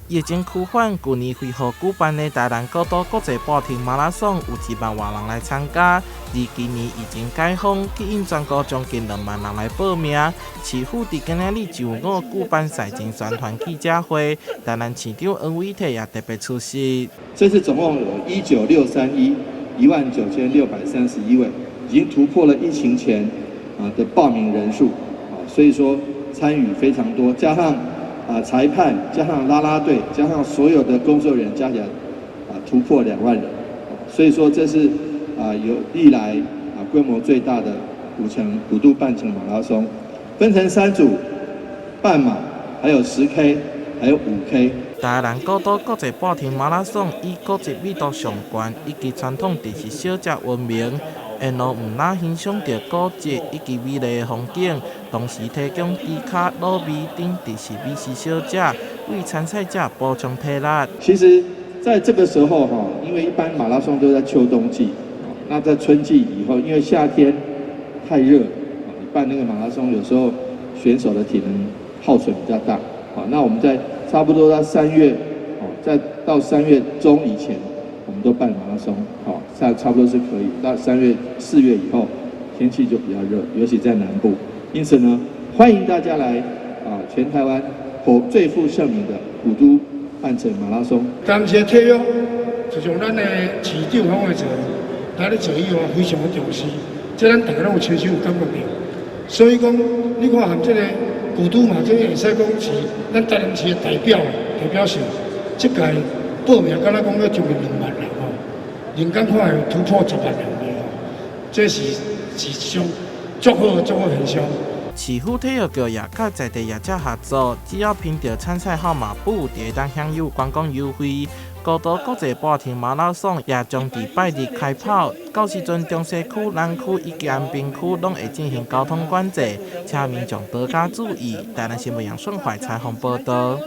疫情趨緩，舊年恢復舉辦的台南古都國際半程馬拉松有1萬外人來參加，而今年疫情解封，吸引全國將近2萬人來報名。市府佇今仔日上午舉辦賽前宣傳記者會，台南市長黃偉哲也特別出席。這次總共有19631，19,631位，已經突破了疫情前的報名人數，所以說參與非常多，加上裁判，加上啦啦隊，加上所有的工作人員，加起來突破2萬人，所以說這是有歷來規模最大的古都半程馬拉松，分成三組，半馬，還有10K，還有5K。台南古都國際半程馬拉松以古蹟密度上懸以及傳統特色小食聞名，沿路毋但欣賞著古蹟以及美麗的風景，同時提供豬跤、滷味等特色美食小食，為參賽者補充體力。其實，在這個時候哈，因為一般馬拉松都在秋冬季，那在春季以後，因為夏天太熱，你辦那個馬拉松，有時候選手的體能耗損比較大，那我們在差不多到三月，在到3月中以前，我們都辦馬拉松，好，差不多是可以。到3月、4月以後，天氣就比較熱，尤其在南部。因此呢，歡迎大家來全台灣最負盛名的古都半程馬拉松。台南市體育，自從咱的市長黃偉哲來咧做以後，非常的重視，這咱大家攏有親身有感覺著。所以講，你看含這個古都嘛，這會使講是咱台南市的代表性。這屆報名敢若講要將近2萬人吼，人敢看會突破10萬人的吼，這是一種足好足好現象。市府體育局也佮在地業者合作，只要憑著參賽號碼簿，就會當享有觀光優惠。古都國際半程馬拉松也將佇拜日開跑，到時陣中西區、南區以及安平區攏會進行交通管制，請民眾多加注意。台南新聞楊順懷採訪報導。